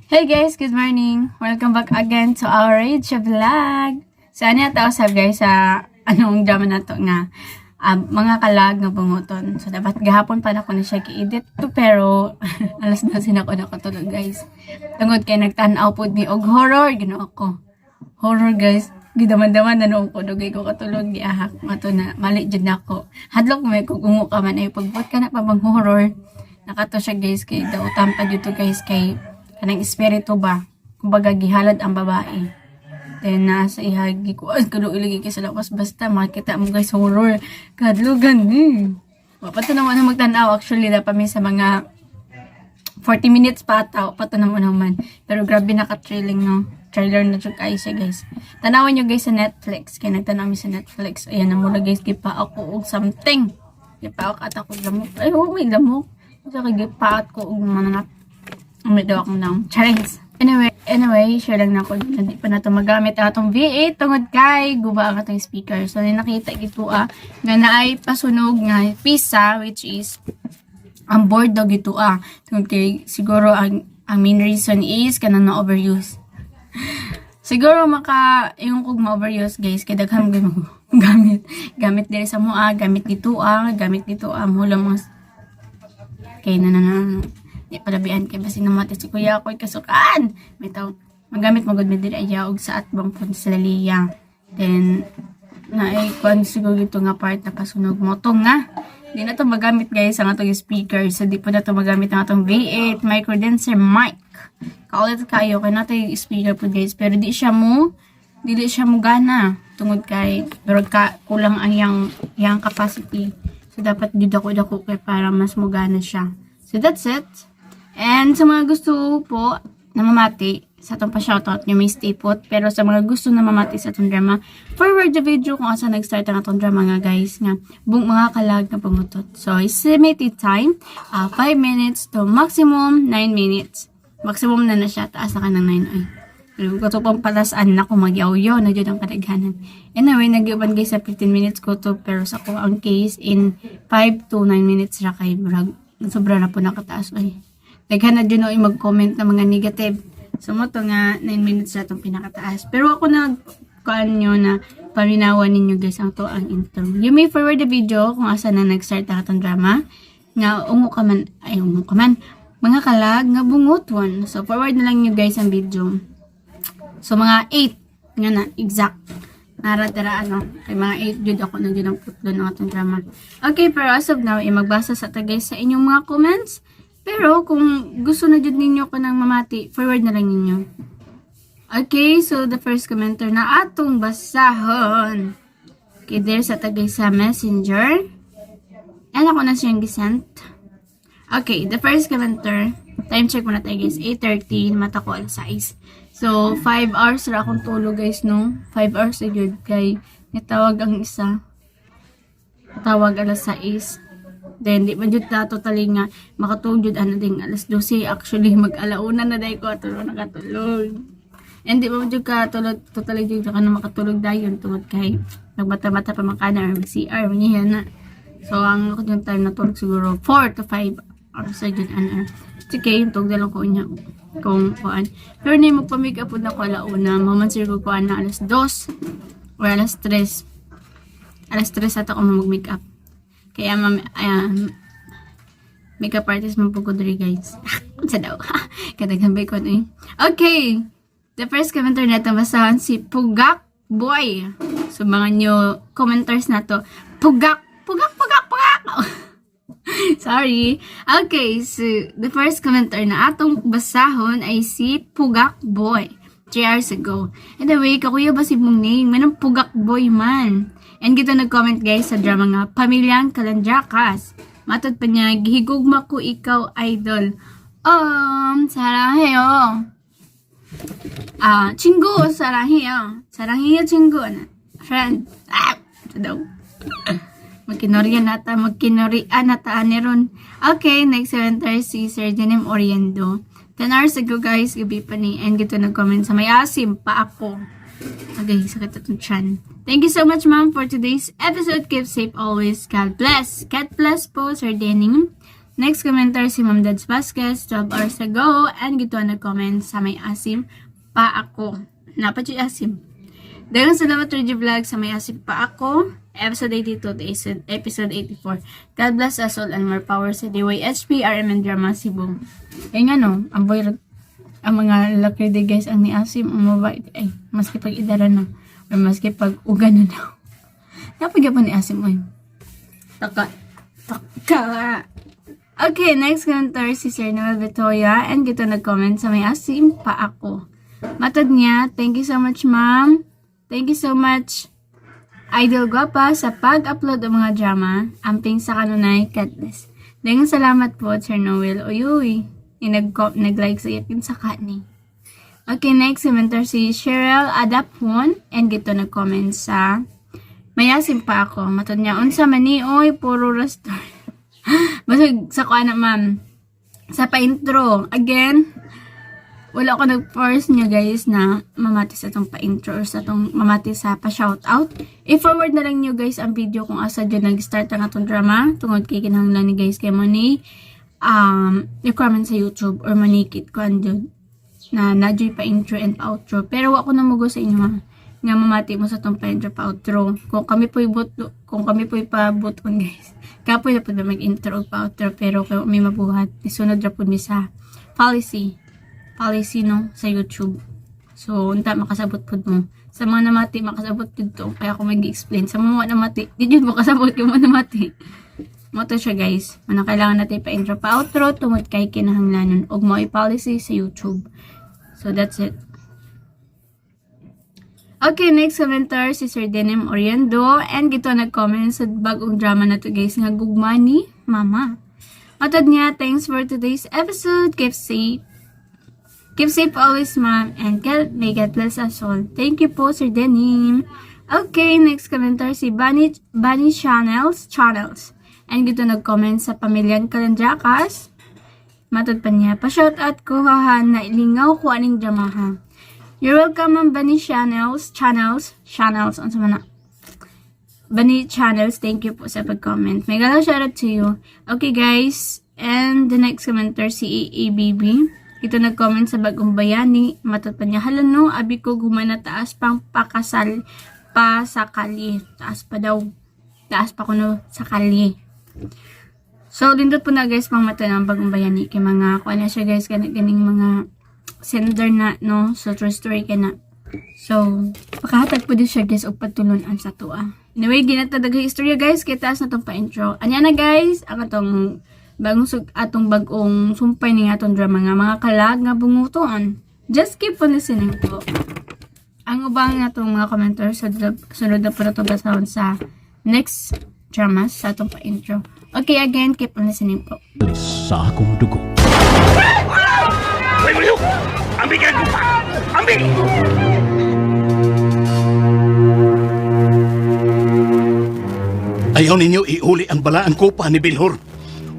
Hey guys, good morning! Welcome back again to our Rachel Vlog! So, ano yata usab, guys, sa anong drama na to nga mga kalag nga bunguton. So, dapat gahapon pa na ko na siya gi-edit to, pero alas 12 na ko nakatulog, guys. Tungod kay nagtan-aw pod mi og horror, Ginoo ko. Horror, guys. Gidaman-daman na noon ko, dugay ko katulog, giahak. Mato na, mali jud nako. Hadlok may kung ungo ka man ay pagbuot ka na pa bang horror. Nakato siya, guys, kay dautan pa dito, guys, kay kanang espiritu ba. Kumbaga gihalad ang babae. Then nasa ihagi ko, ay kaluoy lagi kay sa lawas, basta makita mo, guys, horror. Kadlugan eh. Wa pa to naman na magtan-aw, actually na pa mi sa mga 40 minutes pa ata, pa to naman naman. Pero grabe naka-trailing, no. Trailer na jud kayo siya, guys. Tanawan nyo, guys, sa Netflix. Kaya nagtanaw mi sa Netflix. Ayan na muna, guys, gipa ako og something. Gipa ako at ako lamok. Ay, oh, may lamok. Sa kay gipaat ko og mananap. May daw akong nang charis. Anyway, share lang na ako na di pa na ito magamit ang atong V8 tungod kay guba ang atong speaker. So, nakita gito nga naay pasunog nga pisa, which is ang board daw gito ah. Tungod kay siguro ang main reason is kanang na overuse. Siguro maka yung kog ma-overuse, guys, kay daghan mo gamit. Gamit diri sa mua, gamit dito ah, gamit dito ah, mo lang mga kay na na na di palabian kay basin namatay si kuya ko kasukan. May taw magamit mo gud mi diri ayaw og sa atbang pud sila liya. Then naay kuan siguro gito nga part na pasunog mo to nga. Di na to magamit, guys, ang atong speaker. So di po na to magamit ang atong V8 microdenser mic. Kaulit kayo kay nato yung speaker po, guys, pero di siya mo dili siya mo gana tungod kay pero ka kulang ang yang capacity. So dapat jud ako dako kay para mas mugana siya. So that's it. And sa mga gusto po na mamati sa atong pa-shoutout nyo, may stay put. Pero sa mga gusto na mamati sa atong drama, forward the video kung asa nag-start ang atong drama nga, guys, nga bung mga kalag na pangutot. So, estimated time, 5 minutes to maximum 9 minutes. Maximum na na siya, taas na ka ng 9 ay. Pero ko to pang palasan na kung magyaw-yaw na dyan ang kadaghanan. Anyway, nag-iuban, guys, sa 15 minutes ko to, pero sa ko ang case in 5 to 9 minutes ra kay murag sobra na po nakataas ay. Daghan na dyan o mag-comment na mga negative. So mo to nga 9 minutes na itong pinakataas. Pero ako nag kuan nyo na paminawan ninyo, guys, ang to ang intro. You may forward the video kung asa na nag-start ang atong drama. Nga ungo ka man, ay ungo ka man, mga kalag nga bunguton. So forward na lang nyo, guys, ang video. So mga 8 nga na exact. Nara tara ano, kay mga 8 jud ako na jud ang putlo ng atong drama. Okay, pero as of now, eh, magbasa sa ta, guys, sa inyong mga comments. Pero kung gusto na jud ninyo ko ng mamati, forward na lang ninyo. Okay, so the first commenter na atong basahon. Okay, there sa ta, guys, sa Messenger. And ako na siyang gisent. Okay, the first commenter, time check muna tayo, guys, 8:30, mata ko alas 6. So, 5 hours ra akong tulog, guys, no? 5 hours na yun, kay nitawag ang isa. Tawag alas 6. Then, di man jud ta totally nga makatulog jud ano ding alas 12. Actually, mag-alauna na dahil ko atulog nakatulog. And di man jud ka tulog, totally jud ka na makatulog dayon tungod kay nagbata-bata pa man ka na or mag-CR, niya na. So, ang ako yung time natulog siguro 4 to 5 hours sa jud ano. It's okay, yung tugod lang ko niya kung kuan. Pero na magpa-makeup po na ko alauna, maman sir ko kuan na alas 2 or alas 3. Alas 3 ata ako mag-makeup. Kaya ma'am, ayan, makeup artist man po ko diri, guys. Sa daw. Kadaghan ba ko eh. Okay. The first commenter na ito basahan si Pugak Boy. So mga new commenters na to. Pugak, Pugak, Pugak, Pugak! Sorry. Okay, so the first commenter na atong basahon ay si Pugak Boy. 3 hours ago. Anyway, kakuya ba si mong name? Manang Pugak Boy man. And kita nag-comment, guys, sa drama nga Pamilyang Kalandrakas. Matod pa niya, "Gihigugma ko ikaw, idol." 사랑해요. 아, 친구 사랑해요. 사랑해요, 친구. Friend. Ah, ito daw. Magkinorian nata, magkinorian nata ani ron. Okay, next commenter si Sir Jenim Oriendo. 10 hours ago, guys, gabi pa ni. And gito nag-comment sa may asim pa ako. Okay, sakit itong chan. Thank you so much, ma'am, for today's episode. Keep safe always. God bless. God bless po, Sir Denim. Next commenter si Ma'am Dads Vasquez, 12 hours ago, and gito nag-comment sa "May asim pa ako." Napa asim. Daghang salamat, Reggie Vlog, sa "May Asim Pa Ako," episode 82 to episode 84. God bless us all and more power sa DYHP, RMN Drama Cebu. Ay nga no, ang boy, ang mga laki di guys, ang niasim, ang mabait, ay, maski pag idara na, or maski pag uga na daw. Napagya pa ni asim, oy. Taka, taka. Okay, next commenter si Sir Noel Betoya and gito nag-comment sa "May Asim Pa Ako." Matod niya, "Thank you so much, ma'am. Thank you so much, Idol Guapa, sa pag-upload ng mga drama. Amping sa kanunay, God bless." Daghang salamat po, Sir Noel. Uyuy, nag-like sa iyakin sa kani. Okay, next commenter si Cheryl Adapon and gito nag-comment sa "May Asim Pa Ako." Matod niya, "Unsa man ni oy, puro restore." Basta sa kuan na, ma'am. Sa pa-intro. Again, wala ko nag-force niyo guys na mamati sa atong pa-intro or sa atong mamati sa pa-shoutout. I-forward na lang niyo guys ang video kung asa dyan nag-start ang atong drama tungod kay kinahanglan ni guys kay mo ni requirement sa YouTube or manikit ko andun na nadyo'y pa-intro and pa-outro. Pero wa ko na mugo sa inyo ha nga mamati mo sa atong pa-intro pa-outro. Kung kami po'y pa-buton guys, kapoy na pud mag-intro o pa-outro, pero kay may mabuhat, isunod ra pud mi sa policy no sa YouTube. So, unta makasabot pud mo. Sa mga namati, makasabot pud to. Kaya ako mag-explain. Sa mga wa namati, di jud mo kasabot kung mo namati. Mo to siya guys. Ano kailangan natin pa intro pa outro tungod kay kinahanglanon og mo policy sa YouTube. So that's it. Okay, next commenter si Sir Denim Oriendo and gito nag-comment sa bagong drama na to guys nga "Gugma ni Mama." Matod niya, "Thanks for today's episode. Keep safe. Keep safe always, ma'am, and God, may God bless us all." Thank you po, Sir Denim. Okay, next commenter si Bunny, Bunny Channels, Channels. And gito nag-comment sa "Pamilyang Kalandrakas." Matod pa niya, "Pa-shout out ko haha, nailingaw ko aning drama ha." You're welcome, ma'am Bunny Channels, Channels, Channels, unsa man na? Bunny Channels, thank you po sa pag-comment. Mega love shout out to you. Okay guys, and the next commenter si AABB. Ito nag-comment sa "Bagong Bayani." Matod pa niya, "Hala no, abi ko gumana taas pang pakasal pa sa kalye." Taas pa daw. Taas pa kuno sa kalye. So, lindot po na guys pang mata ng "Bagong Bayani." Kay mga, kuha na siya guys, ganing mga sender na, no? So, true story ka na. So, pakahatag po din siya guys og patulunan sa tuwa. Anyway, ginata daghang istorya guys, kay taas na tong pa-intro. Anya na guys, ang atong bagong atong bagong sumpay ni atong drama nga "Mga Kalag nga Bunguton." Just keep on listening po. Ang ubang atong mga commenters, sunod, sunod na po na ito basahon sa next dramas sa atong pa-intro. Okay, again, keep on listening po. Sa akong dugo. Hoy, Mulyo! Ambi ka pa! Ambi! Ayaw ninyo iuli ang balaang kopa ni Bilhor.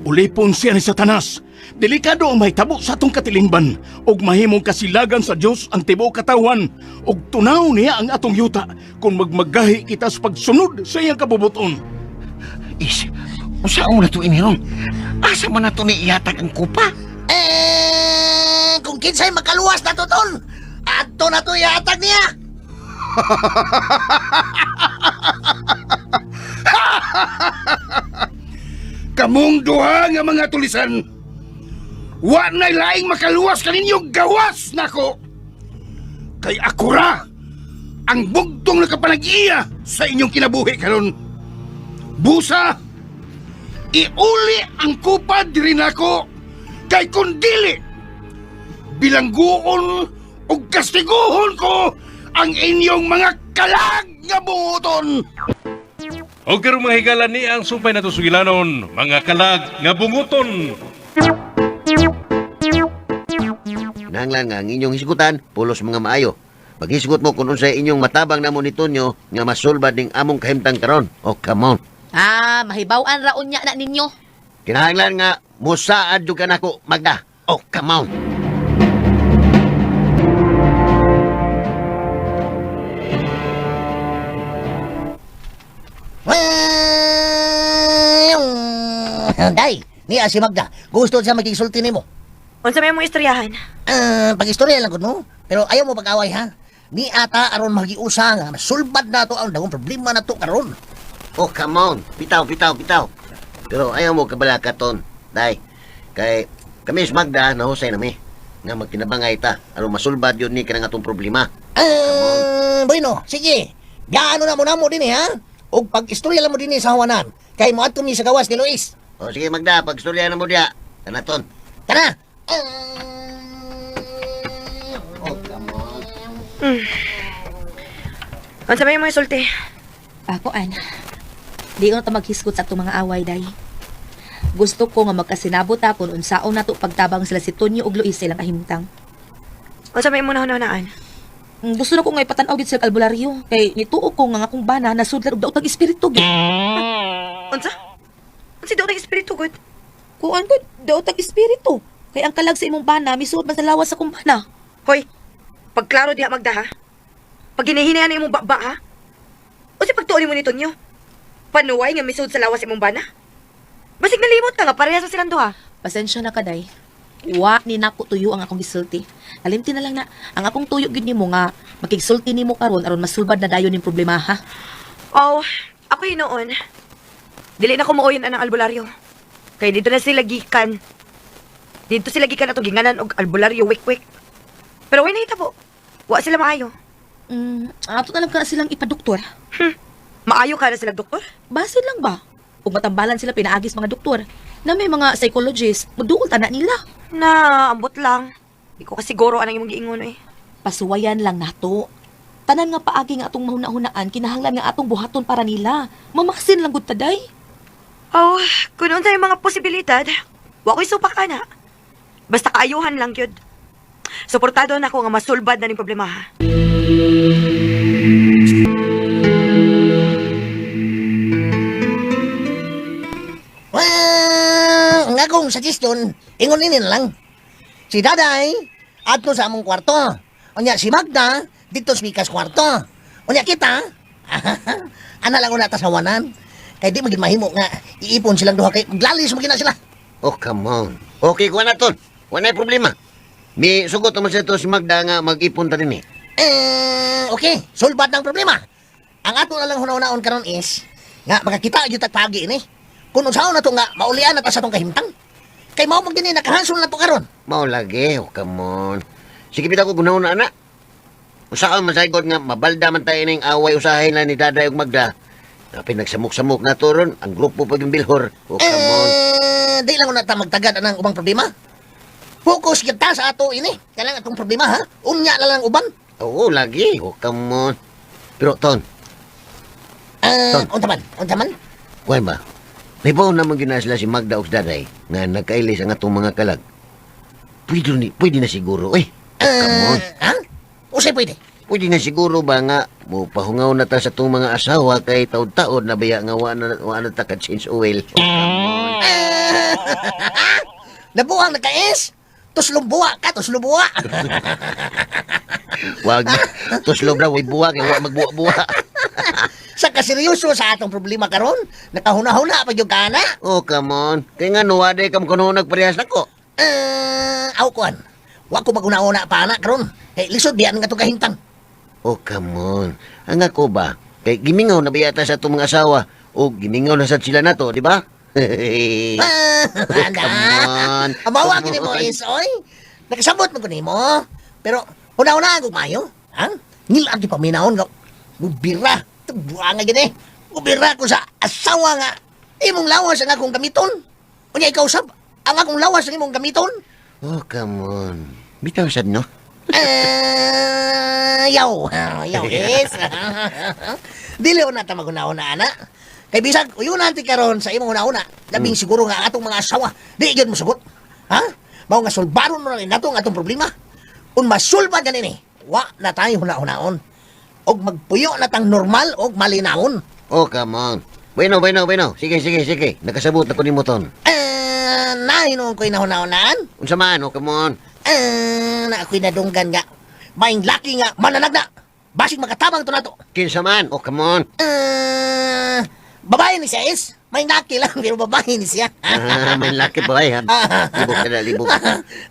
Ulipon siya ni Satanas. Delikado ang mahitabo sa atong katilingban ug mahimong kasilagan sa Dios ang tibuok katawan ug tunaw niya ang atong yuta kung magmagahi kita sa pagsunod sa iyang kabubuton. Is, unsaon na to ini ron? Asa man na to ni ihatag ang kupa? Eh, kung kinsay makaluwas na to, tol, adto na to ihatag niya. Kamong duha nga mga tulisan. Wa na'y laing makaluwas kaninyo gawas nako. Kay ako ra ang bugtong nakapanag-iya sa inyong kinabuhi karon. Busa, iuli ang kupa diri nako kay kun dili bilangguon ug kastiguhon ko ang inyong mga kalag nga bunguton. O karong mga higala ni ang sumpay nato sugilanon, "Mga Kalag nga Bunguton." Kinahanglan nga ang inyong hisgutan pulos mga maayo. Paghisgot mo kung unsay inyong matabang namo ni Tonyo nga masulbad ning among kahimtang karon. Oh, come on. Ah, mahibaw-an ra unya na ninyo. Kinahanglan nga musaad jud ka nako, Magda. Oh, come on. Day, Niya si Magda, gusto siya magigsulti nimo. Unsa may imong istoryahan? Ah, pag-istorya lang gud mo. Pero ayaw mo pag-away ha. Ni ata aron magiusa nga masulbad na to ang dagong problema na to karon. Oh, come on. Bitaw, bitaw, bitaw. Pero ayaw mo kabalaka, Ton. Day, kay kami sa Magda, nahusay nami. Nga magkinabangay ta. Aron masulbad yun ni kanang atong problema. Ah, bueno, sige. Gaano na mo na mo din eh, ha? Og pag-istorya lang mo din eh sa hawanan. Kay mo adto mi sa gawas ni Luis. O sige Magda, pagstorya na mo diya. Kana, Ton. Tara. Oh, come on. Unsa may imong isulti? Ako an. Di ko na ta maghisgot sa atong mga away day. Gusto ko nga magkasinabot ta kung unsaon nato pagtabang sila si Tonyo ug Luis sa ilang kahimtang. Unsa may imong nahunahunaan? Gusto na ko nga ipatan-aw gid sa albularyo kay nituo ko nga ang akong bana nasudlan og daotang espiritu gid. Unsa? Unsa daw tag espiritu gud? Kuan ko daotang espiritu. Kay ang kalag sa imong bana misuot man sa lawas sa akong bana. Hoy, pagklaro diha Magda ha. Pag ginahinayan na imong baba ha. Unsa pagtuon nimo ni Tonyo? Panuway nga misud sa lawas imong bana? Basig nalimot ka nga parehas sa silang duha. Pasensya na ka day. Wa ni nako tuyo ang akong gisulti. Kalimti na lang na ang akong tuyo gid nimo nga makigsulti nimo karon aron masulbad na dayon ning problema ha. Oh, ako hinuon. Dili na ko mooyon anang albularyo. Kay dito na sila gikan. Dito sila gikan ato ginganan og albularyo wik-wik. Pero way nahitabo. Wa sila maayo. Ato na lang ka silang ipadoktor. Maayo ka na sila doktor? Basin lang ba? Ug matambalan sila pinaagis mga doktor na may mga psychologist, magduol tana nila. Na, ambot lang. Di ko kasiguro anang imong giingon eh. Pasuwayan lang nato. Tanan nga paagi nga atong mahuna-hunaan, kinahanglan nga atong buhaton para nila. Mamaksin lang gud taday. Oh, kung unsa yung mga posibilidad, wa ko'y supak ana. Basta kaayuhan lang gyud. Suportado na ako nga masulbad na ning problema ha. Well, ang akong suggestion, ingon ini na lang. Si Daday, adto sa among kwarto. Unya si Magda, dito sa Mika's kwarto. Unya kita, ana lang una ta sa hawanan. Kay di maging mahimo nga iipon silang duha kay maglalis mo na sila. Oh, come on. Okay, kuha na, Ton. Wala na problema. Mi sugot naman sa ito si Magda nga mag-ipon ta din eh. Eh, okay, sulbad ng problema. Ang ato na lang hunahunaon karon is nga makakita gyud tag paagi ini. Kung unsaon na to nga maulian na ta sa tong kahimtang. Kay mao man gini nakahansol na to karon. Mao lagi, oh, come on. Sige, bitaw ko gunaon na, anak. Usaon man saygod nga, mabalda man tayo ning away usahay na ni Daday ug Magda. Napin nagsamok-samok na to ron, ang grupo pag yung Bilhor. Oh, come on. Eh, di lang una ta magtagad anang ubang problema. Focus gyud ta sa ato ini. Kanang atong problema ha. Unya na lang uban. Oo, lagi. Oh, come on. Pero, Ton, Eh, Ton. unsa man? Unsa man? kuwan ba? Nahibaw naman gyud na sila si Magda ug si Daday nga nagkailis ang atong mga kalag. Pwede na siguro, eh. Oh, come on. Eh, ha? Usay pwede. Pwede na siguro ba nga mo pahungaw na ta sa itong mga asawa kay taod-taod na baya nga wa na ta ka change oil. Oh, come on. Eh, nabuang na ka-es. Tuslumbuwa ka, tuslumbuwa. Wag tuslob ra way buwa kay wa magbuwa-buwa. Sa kaseryoso sa atong problema karon, nakahuna-huna pa gyud ka na. Oh, come on. Kay nga no waday kam kuno nagparehas nako. Eh, aw kuan. Wa ko maguna-una pa ana karon. Kay lisod diyan nga itong kahimtang. Oh, come on. Ang ako ba? Kay gimingaw na baya ta sa atong mga asawa o gimingaw na sad sila nato, di ba? Ah, Oh, come on. Amawa Come gini mo on. is oy. Nakasabot mo ko nimo. Pero una-una ako mayo, ha? Ngilag di paminahon nga. Mubira, buanga gini. Mubira ko sa asawa nga. Imong lawas ang akong gamiton. Unya ikaw sab, ang akong lawas ang imong gamiton. Oh, come on. Bitaw sad no. Eh, yaw. Yaw is. Dili na ta maguna-una ana. Kay bisag uyunan ti karon sa imong una-una, labing siguro nga ang atong mga asawa di gyud mosugot. Ha? Mao nga sulbaron mo na rin nato ang atong problema. Kung masulbad ganin eh, wa na tayo huna-hunaon. Og magpuyo na tang normal og malinawon. Oh, come on. Bueno, bueno, bueno. Sige, sige, sige. Nakasabot na ko nimo ton. Eh, nahinuon ko'y nahuna-hunaan. Unsa man, oh, come on. Eh, na ako'y nadunggan nga. Maing laki nga mananagna. Basig makatabang to nato. Kinsa man, oh, come on. Eh, babae ni siya is. May laki lang, pero babae ni siya. Ah, may laki ba ha? Libog ka na, libog.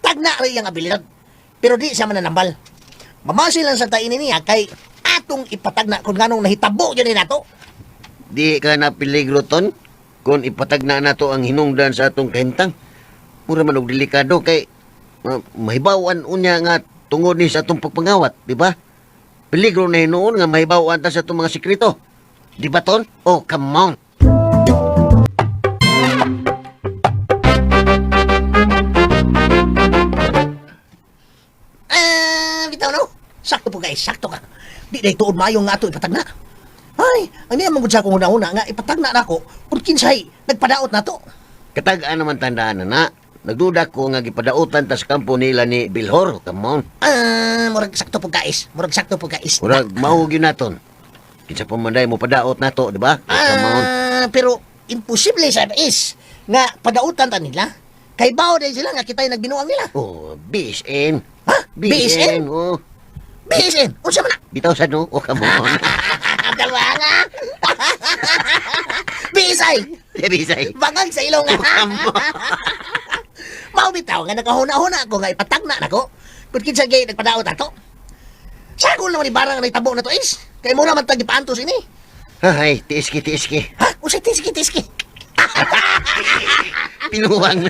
Tagna rin iyang abilidad. Pero di siya mananambal. Mamasi lang sa tainin niya kay atong ipatagna kung nganong nahitabo yun ni nato. Di ka na peligro ton kung ipatagna na to ang hinungdan sa atong kahimtang. Mura man og delikado kay mahibaw-an unya nga tungod ni sa atong pagpangawat, di ba? Peligro na hinuon nga mahibaw-an ta sa atong mga sekreto. Di ba ton? Oh, come on. Ah, bitaw no. Sakto po guys, sakto ka. Di day tuod maayo nga ato ipatagna. Ay, ang niya mangud sa akong una-una nga ipatagna nako kung kinsay nagpadaot nato. Katag-an naman tandaan na na. Nagduda ko nga gipadautan ta sa kampo nila ni Bilhor. Come on. Ah, murag sakto po guys. Murag sakto po guys. Murag mao gyud naton. Kinsa pa man day mo padaot nato, di ba? Oh, come on. Ah, pero imposible sa is nga padautan ta nila. Kay bao day sila nga kita'y nagbinuang nila. Oh, BSN. Ha? BSN? Oh. BSN. Unsa man na? Bitaw sa no. Oh, come on. Dalawa nga. BSI. BSI. Bangag sa ilong. Oh, come on. Mao bitaw nga nakahuna-huna ako nga ipatagna nako. Kung kinsa gay nagpadaot ato. Sagol naman ni barang nga nahitabo na to is. Kay mura man tag gipaantos ini. Hay, tiis ki, tiis ki. Ha? Unsay tiski tiski? Pinuwang.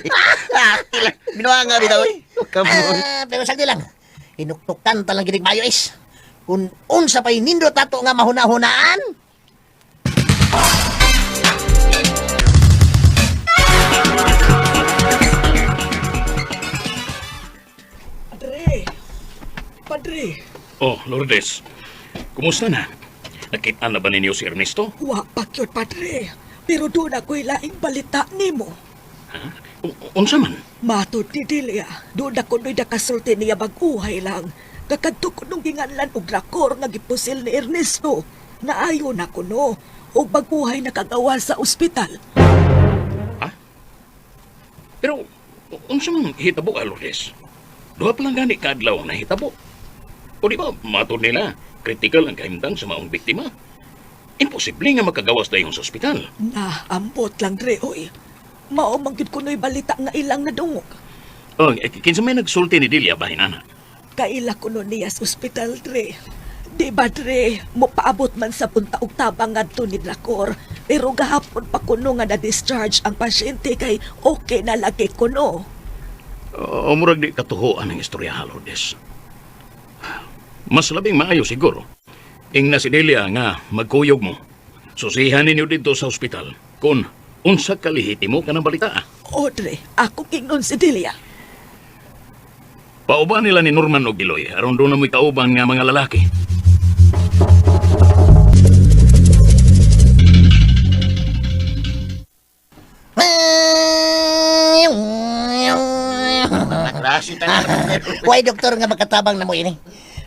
Ah, tila. Binuwang nga bitaw. Oh, come on. Ah, pero sagdi lang. Hinuktukan talang ginig mayo is. Kung unsa pa'y nindot ato nga mahuna-hunaan. Padre! Padre! Oh, Lourdes. Kumusta na? Nakita na ba ninyo si Ernesto? Wa pa gyud, padre. Pero doon ako'y laing balita nimo. Ha? Unsa man? Matod ni Delia, doon ako no'y nakasulti niya baguhay lang. Kakadto ko nung ginganlan og rakor nga gipusil ni Ernesto. Naayo na ko no, og baguhay nakagawa sa ospital. Ha? Pero unsa man hitabo ka, Lourdes? Duha pa lang gani kaadlaw ang nahitabo. O di ba, matod nila, critical ang kahimtang sa maong biktima. Imposible nga makagawas dayon sa ospital. Na, ambot lang dre, oy. Mao man gyud ko no'y balita nga ilang nadungog. Oh, eh, kinsa may nagsulti ni Delia bahin ana? Kaila ko no niya sa ospital, dre. Di ba, dre, mopaabot man sa punta og tabang ngadto ni Dracor. Pero gahapon pa kuno nga na-discharge ang pasyente kay okay na lagi kuno. O, murag di katuhoan ang istorya, ha, Lourdes. Mas labing maayo siguro. Ing na si Delia nga magkuyog mo. Susihan ninyo dito sa ospital kung unsa kalihitimo ka ng balita. O, dre, ako kingnon si Delia. Pauban nila ni Norman og Giloy aron doon na mo'y kauban nga mga lalaki. Klase tanan. Way doktor nga makatabang na mo ini.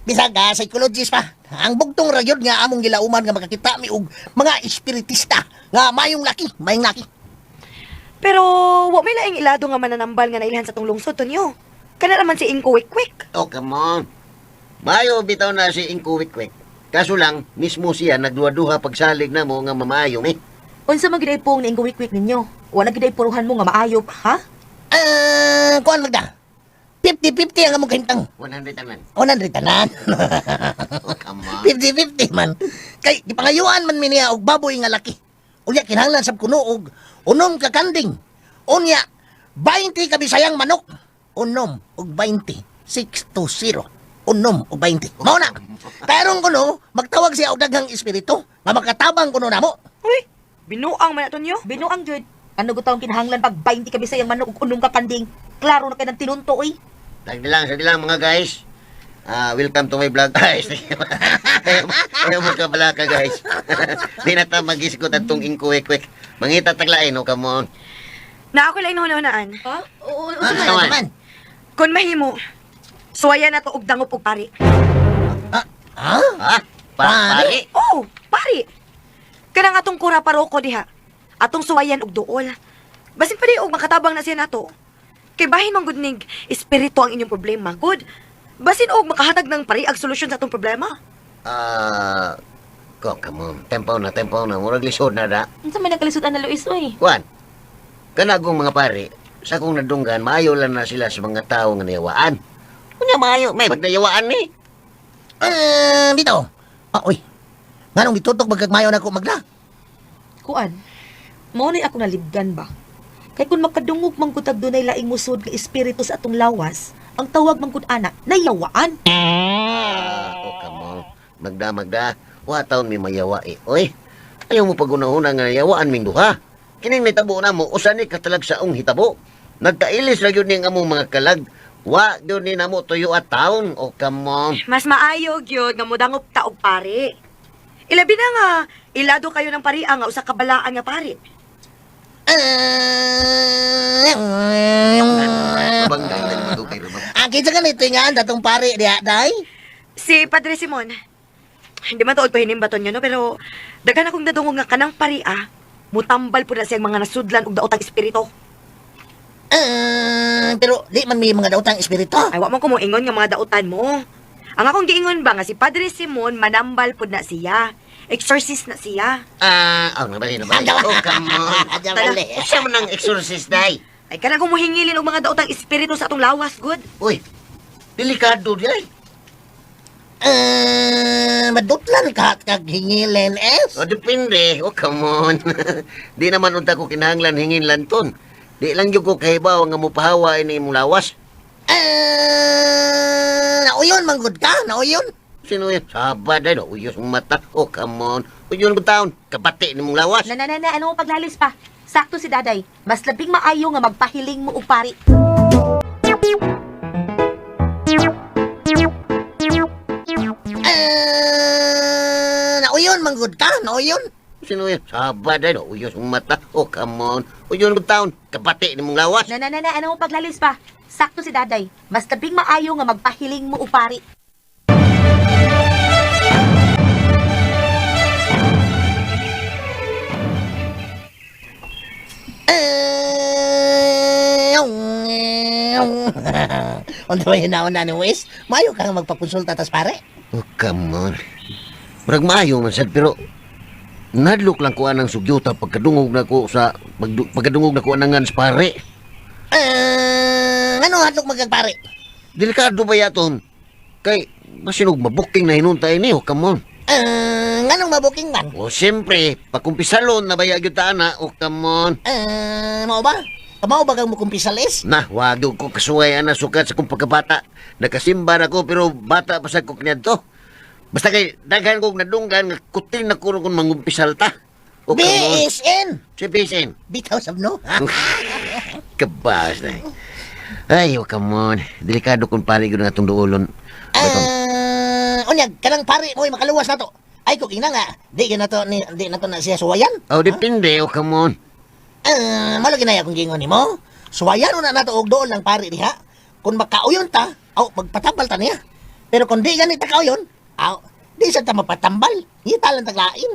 Bisag ah, psychologist pa. Ang bugtong ra gyud nga among gilauman nga makakita mi og mga espiritista nga mayong laki, mayong laki. Pero wa may laing ilado nga mananambal nga nailhan sa tong lungsod Tonyo. Kana naman si Ingko Wikwik. Oh, come on. Mayo bitaw na si Ingko Wikwik. Kaso lang, mismo siya nagduha-duha pagsalig na mo nga mamaayo mi. Unsa man gid ay pong ni Inggo-wik-wik ninyo? Wala gid ay puruhan mo nga maayo, ha? Ah, kuan magda. 50-50 ang among kahimtang. 100 tanan. 100 tanan. Oh, come on. 50-50 man. Kay gipangayuan man mi niya og baboy nga laki. Unya kinahanglan sab kuno og unom ka kanding. Unya 20 ka bisayang manok. Unom og 20. 6 to 0. Unom og 20. Mao na. Karon kuno magtawag siya og daghang espiritu nga makatabang kuno namo. Uy, binuang man na Tonyo. Binuang jud. Ano gud taong kinahanglan pag 20 ka bisayang manok ug unom ka kanding? Klaro na kay nang tinunto oy. Sagdi lang mga guys. Ah, welcome to my vlog guys. Ayaw mo ka pala ka guys. Di na ta magisgot atong Ingko Wikwik. Mangita taglain, oh, come on. Na ako laing hunahunaan. Ha? Oo, Ah, Unsa man? man. Kun mahimo, suwaya na to og dangop og pari. Ah, ha? Ha? Pare? Oh, pari. Kanang atong kura paroko diha. Atong suwayan og duol. Basin pa di og makatabang na siya nato. Kay bahin man gud ning espiritu ang inyong problema, good. Basin og makahatag ng pari ang solusyon sa atong problema. Ah, Ko, come on. Tempo na, tempo na. Murag lisod na da. Unsa may nakalisod na Luis oy? Kuan, kanagong mga pare, sa akong nadunggan, maayo lang na sila sa mga tao nga nayawaan. Unya maayo, may magnayawaan ni. Eh, dito. Ah, uy. Nganong gitutok magkagmayo na ko Magda? Kuan. Mao ni ako nalibgan ba. Kay kun makadungog man gud tag dunay laing musod nga espiritu sa atong lawas, ang tawag man gud ana nayawaan. Ah, oh, come on. Magda, Magda. Wa taon may mayawa eh. Oy, ayaw mo pagunahuna nga nayawaan ming duha. Kining nitabo na mo, usa ni katalag saong hitabo. Nagkailis ra gyud ning among mga kalag. Wa gyud ni namo tuyo at taon. Oh, come on. Mas maayo gyud nga modangop ta og pari. Ilabi na nga ilado kayo ng pari nga usa ka balaan nga pari. Banggay na ni kay Rumang. Ah, kinsa ka nito nga datong pare diha, day? Si Padre Simon. Hindi man tuod ko hinimbaton yun, no? Pero daghan akong nadungog nga kanang pari ah. Mutambal po na siyang mga nasudlan og daotang espiritu. Eh, pero di man may mga daotang espiritu. Ay, wa mo ko moingon nga mga dautan mo. Ang akong giingon ba nga si Padre Simon manambal pud na siya. Exorcist na siya. Ah, oh, nabali, nabali. Oh, come on. Nabali. Usa man ang exorcist, day. Ay kanang kumuhingilin og mga daotang espiritu sa atong lawas, good. Uy, delikado di ay. Eh, madutlan ka kag hingilin, es. O, depende. Oh, come on. Di naman unta ko kinahanglan hingin lanton. Di lang jud ko kahibaw nga mopahawa ini imong lawas. Eh, nauyon manggod ka, nauyon. Sino yun? Sabad ay, uyos mong mata. Oh, come on. Uyon ko taon. Kabati ni mong lawas. Na na na, na ano mo paglalis pa? Sakto si Daday. Mas labing maayo nga magpahiling mo og pari. Eh, nauyon manggod ka, nauyon. Sino yun? Sabad ay, uyos mong mata. Oh, come on. Uyon ko taon. Kabati ni mong lawas. Na na na, na ano mo paglalis pa? Sakto si Daday. Mas labing maayo nga magpahiling mo og pari. Eh, Unsa may hinaon na ni Wes? Mayo ka nga magpakonsulta tas pare. Oh, come on. Murag maayo man sad, pero nadlok lang ko anang sugyuta pagkadungog na ko sa pagkadungog na ko anangan sa pare. Eh, ano hadlok magkagpare? Delikado ba yaton? Kay masinog mabuking na hinuntay ni, oh, come on. Eh, nganong mabuking man? O siyempre, pagkumpisalon na baya gyud ta ana, oh, come on. Eh, mao ba? Mao ba kang mukumpisal is? Nah, wag ko kasuway ana sukat sa kong pagkabata. Nakasimba na ko pero bata pa sa ko kaniadto. Basta kay daghan kog nadunggan nga kuting na ko kung mangumpisal ta. Oh, come on. BSN! Si BSN. Bitaw sabno. Kabas na eh. Ay, oh, come on. Delikado kung pare gyud nga atong duolon. Batong, Eh, unyag kanang pare mo'y makaluwas na to. Ay kung ina nga, di gyud na to ni di na to na siya suwayan. Oh, depende. Oh, come on. Eh, malo ginaya kung gingon nimo. Suwayan na nato og dool ng pare diha. Kung makauyon ta, aw magpatambal ta niya. Pero kung di gani ta kauyon, aw di sa ta mapatambal. Ngita lang taglain.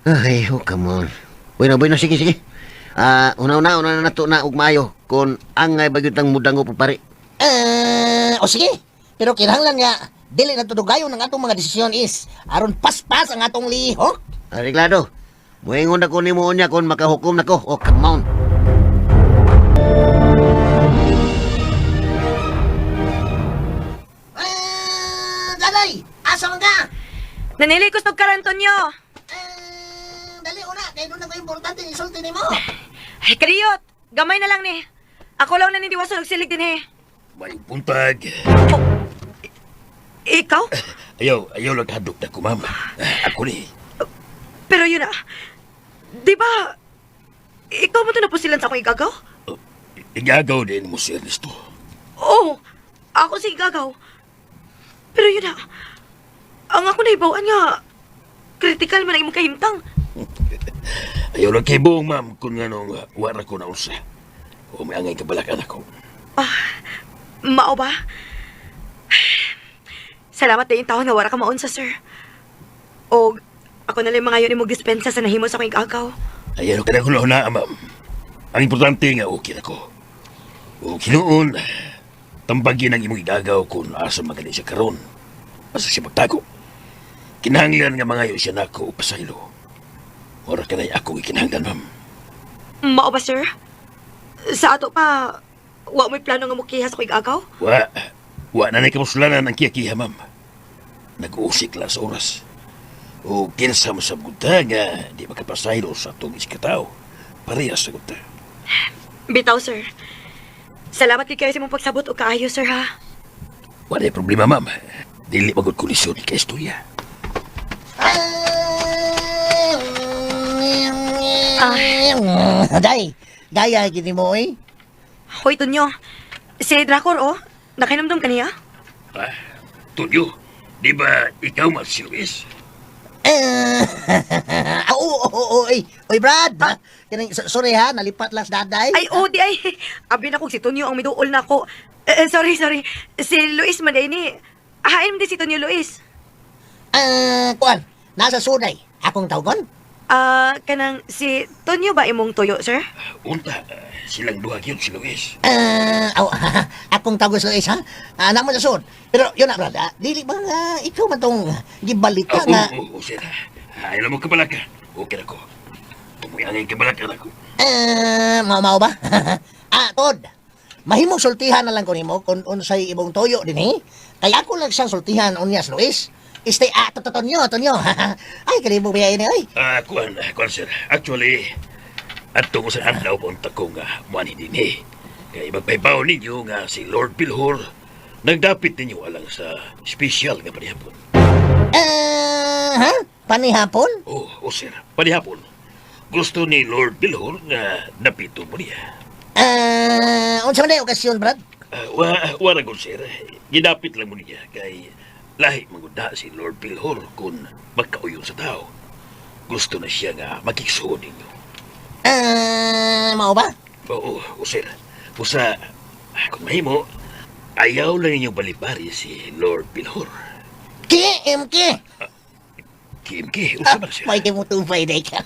Ay, oh, come on. Bueno, bueno, sige, sige. Ah, una-una, una na nato na og maayo kung angay ba gyud tang mudango pa pare. Eh, o sige. Pero kinahanglan nga dili na tudugayon ang atong mga desisyon is aron paspas ang atong lihok. Areglado. Muingon na ko nimo unya kung makahukom na ko. Oh, come on. Eh, dalay, asa man ka? Nanili ko og karantonyo. Eh, dali una kay doon na ko importante isulti nimo. Ay kadiyot, gamay na lang ni. Ako lang na nindiwason og silig dinhi. May buntag. Ikaw? Ayaw, ayaw lang hadlok na ko, ma'am. Ako ni. Pero yun ah. Di ba? Ikaw mo to napusilan sa akong igagaw? Igagaw din mo si Ernesto. Oo, ako si igagaw. Pero yun ah. Ang ako nahibawan nga, critical man ang imong kahimtang. Ayaw lang kay buong, ma'am, kung anong wara ko na usa. O may angay kabalakan ako. Mao ba? Salamat din taon nga wara ka maunsa, sir. O, ako na lang mga yun imong dispensa sa nahimo sa akong igagaw. Ayaw ka na kung na, ma'am. Ang importante nga, okay na ko. O kinuon, tambagin ang imong igagaw kung asa magaling siya karon. Asa siya magtago. Kinahanglan nga mangayo siya nako og pasaylo. Ora kanay akong ikinahanglan, ma'am. Mao ba, sir? Sa ato pa, wa mo'y plano nga mukiha sa kuig-agaw? Wa, wa na na'y kamuslanan ang kiyakiha, ma'am. Nag-uusik lang sa oras. O kinsa mo sa ta nga di makapasaylo sa atong isikatao. Parehas sa gud ta. Bitaw, sir. Salamat kay kayo sa imong pagsabot og kaayo, sir, ha? Wala problema, ma'am. Dili magod kolisyon kay istorya. Day, gaya gini mo eh. Hoy, Tonyo. Si Drakor, oh. Nakainumdum ka niya? Ah, Tonyo, di ba ikaw man si Luis? Eh, oo, oo, oo, oy. Oy, Brad. Kining, sorry ha, nalipat lang sa daday. Ay, oh, di ay. Abi na kong si Tonyo ang miduol na ako. Eh, sorry, sorry. Si Luis man ni. Hain di si Tonyo Luis. Ah, kuan, nasa sunay. Akong tawgon? Ah, kanang si Tonyo ba imong tuyo, sir? Unta, silang duha gyud si Luis. Ah, aw, akong tawgon sa Luis ha. Ah, namo sa sud. Pero yun na, Brad. Ah, dili ba nga ikaw man tong gibalita Oo, nga oo, oo, sir. Ayaw mo kabalaka. Okay na ko. Tumuyangin kabalaka na ko. Eh, mao ba? Ah, Tod. Mahimong sultihan na lang ko nimo kung unsay imong toyo dinhi. Kay ako lang siyang sultihan unya sa Luis. Este ah, to, to, Tonyo, Tonyo. Ay, kalibog biya ini oy. Ah, kuan, kuan sir. Actually, adto ko sa adlaw punta ko nga muani dinhi. Kay magpaybaw ninyo nga si Lord Bilhor nagdapit ninyo alang sa special nga panihapon. Eh, ha? Panihapon? Oh, oh sir, panihapon. Gusto ni Lord Bilhor nga napito mo niya. Eh, unsa man day okasyon, Brad? Ah, wa wa ra gud, sir. Gidapit lang mo niya kay lahi manggud si Lord Bilhor kung magkauyon sa tao. Gusto na siya nga makiksuod ninyo. Eh, mao ba? Oo, o sir. Usa, kung mahimo, ayaw lang ninyong balibari si Lord Bilhor. KMK. KMK, usa man sir. May kimo tubay day ka.